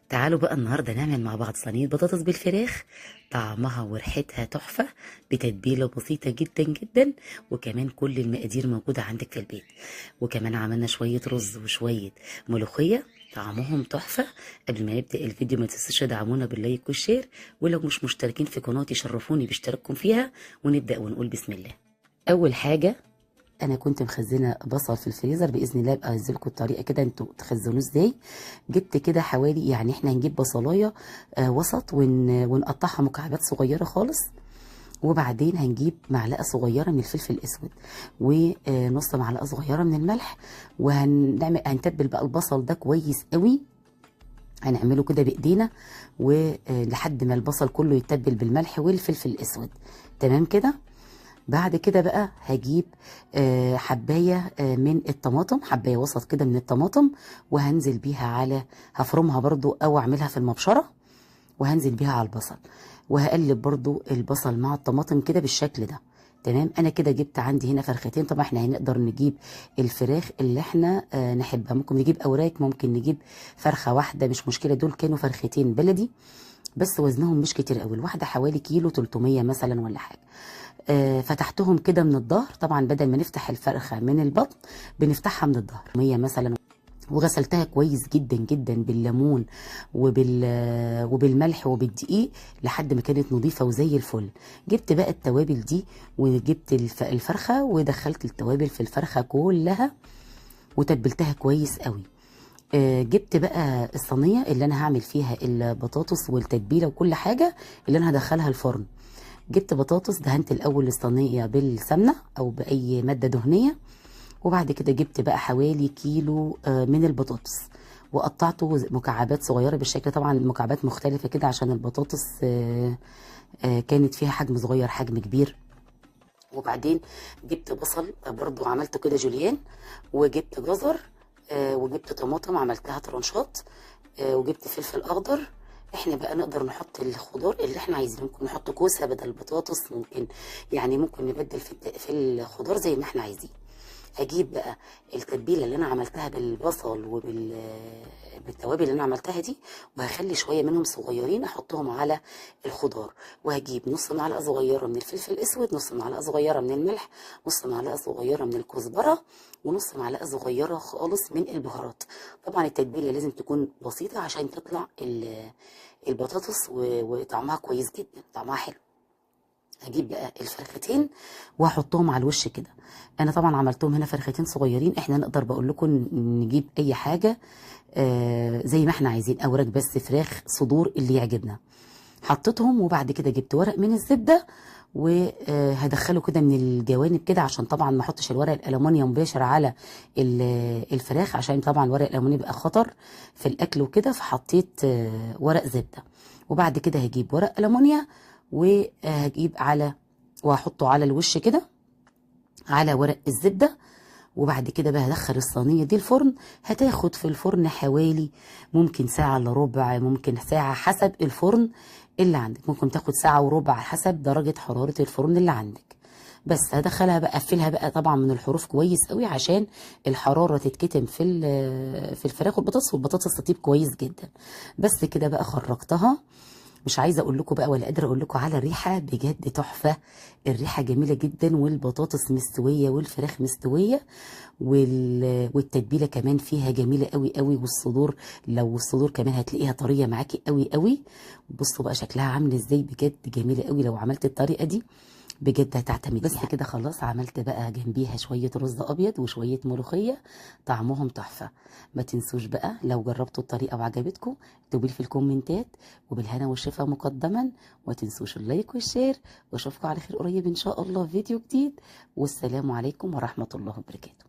تعالوا بقى النهارده نعمل مع بعض صينية بطاطس بالفراخ، طعمها وريحتها تحفة، بتتبيله بسيطة جدا جدا، وكمان كل المقادير موجودة عندك في البيت. وكمان عملنا شوية رز وشوية ملوخية طعمهم تحفة. قبل ما نبدا الفيديو ما تنسوش تدعمونا بال like وال share، ولو مش مشتركين في قناتي شرفوني باشتراككم فيها. ونبدا ونقول بسم الله. اول حاجة انا كنت مخزنة بصل في الفريزر، باذن الله ابقى انزلكم الطريقة كده انتوا تخزنوه ازاي. جبت كده حوالي، يعني احنا هنجيب بصلايه وسط ونقطعها مكعبات صغيرة خالص، وبعدين هنجيب معلقه صغيرة من الفلفل الاسود ونص معلقه صغيرة من الملح، وهنعمل هنتبل بقى البصل ده كويس قوي، هنعمله كده بايدينا ولحد ما البصل كله يتبل بالملح والفلفل الاسود. تمام كده. بعد كده بقى هجيب حبايه من الطماطم، حبايه وسط كده من الطماطم، وهنزل بيها على، هفرمها برضو او اعملها في المبشره، وهنزل بيها على البصل، وهقلب برضو البصل مع الطماطم كده بالشكل ده. تمام. انا كده جبت عندي هنا فرختين، طبعا احنا هنقدر نجيب الفراخ اللي احنا نحبها، ممكن نجيب اوراق، ممكن نجيب فرخة واحدة مش مشكلة. دول كانوا فرختين بلدي بس وزنهم مش كتير قوي، الواحدة حوالي كيلو 300 مثلا ولا حاجة. فتحتهم كده من الظهر، طبعا بدل ما نفتح الفرخه من البطن بنفتحها من الظهر 100 مثلا، وغسلتها كويس جدا جدا بالليمون وبالملح وبالدقيق لحد ما كانت نظيفة وزي الفل. جبت بقى التوابل دي وجبت الفرخه ودخلت التوابل في الفرخه كلها وتبلتها كويس قوي. جبت بقى الصينية اللي انا هعمل فيها البطاطس والتتبيله وكل حاجة اللي انا هدخلها الفرن. جبت بطاطس، دهنت الاول الصينية بالسمنه او باي مادة دهنية، وبعد كده جبت بقى حوالي كيلو من البطاطس وقطعته مكعبات صغيرة بالشكل، طبعا المكعبات مختلفة كده عشان البطاطس كانت فيها حجم صغير حجم كبير. وبعدين جبت بصل برضو عملته كده جوليان، وجبت جزر، وجبت طماطم عملتها ترانشات، وجبت فلفل اخضر. احنا بقى نقدر نحط الخضار اللي احنا عايزينه، ممكن نحط كوسة بدل البطاطس، ممكن يعني ممكن نبدل في الخضار زي ما احنا عايزين. هجيب بقى التتبيله اللي انا عملتها بالبصل وبالتوابل اللي انا عملتها دي، وهخلي شوية منهم صغيرين احطهم على الخضار، وهجيب نص معلقه صغيرة من الفلفل الاسود، نص معلقه صغيرة من الملح، نص معلقه صغيرة من الكزبره، ونص معلقه صغيرة خالص من البهارات. طبعا التتبيله لازم تكون بسيطة عشان تطلع البطاطس وطعمها كويس جدا، طعمها حلو. هجيب بقى الفرختين واحطهم على الوش كده. انا طبعا عملتهم هنا فرختين صغيرين، احنا نقدر بقول لكم نجيب اي حاجة زي ما احنا عايزين، اوراق بس، فراخ، صدور، اللي يعجبنا. حطيتهم، وبعد كده جبت ورق من الزبدة وهدخله كده من الجوانب كده، عشان طبعا ما احطش الورق الالومنيوم مباشر على الفراخ، عشان طبعا ورق الالومنيوم بيبقى خطر في الاكل وكده، فحطيت ورق زبدة. وبعد كده هجيب ورق الومنيا وهجيب على، وهحطه على الوش كده على ورق الزبدة. وبعد كده بقى هدخل الصينية دي الفرن، هتاخد في الفرن حوالي ممكن ساعة الا ربع، ممكن ساعة حسب الفرن اللي عندك، ممكن تاخد ساعة وربع حسب درجه حرارة الفرن اللي عندك. بس هدخلها بقى، اقفلها بقى طبعا من الحروف كويس قوي عشان الحرارة تتكتم في الفراخ والبطاطس، والبطاطس تطيب كويس جدا. بس كده بقى خرجتها، مش عايزه اقول لكم بقى ولا قادرة اقول لكم على الريحة، بجد تحفة، الريحة جميلة جدا، والبطاطس مستوية والفراخ مستوية، والتتبيله كمان فيها جميلة قوي قوي، والصدور لو الصدور كمان هتلاقيها طرية معاكي قوي قوي. بصوا بقى شكلها عامل ازاي، بجد جميلة قوي. لو عملت الطريقة دي بجد هتعتمد. بس كده خلاص، عملت بقى جنبيها شوية رز أبيض وشوية ملوخية، طعمهم تحفة. ما تنسوش بقى لو جربتوا الطريقة وعجبتكم اكتبوا لي في الكومنتات، وبالهنا والشفا مقدما، وما تنسوش ال like وال share، واشوفكم على خير قريب إن شاء الله في فيديو جديد. والسلام عليكم ورحمة الله وبركاته.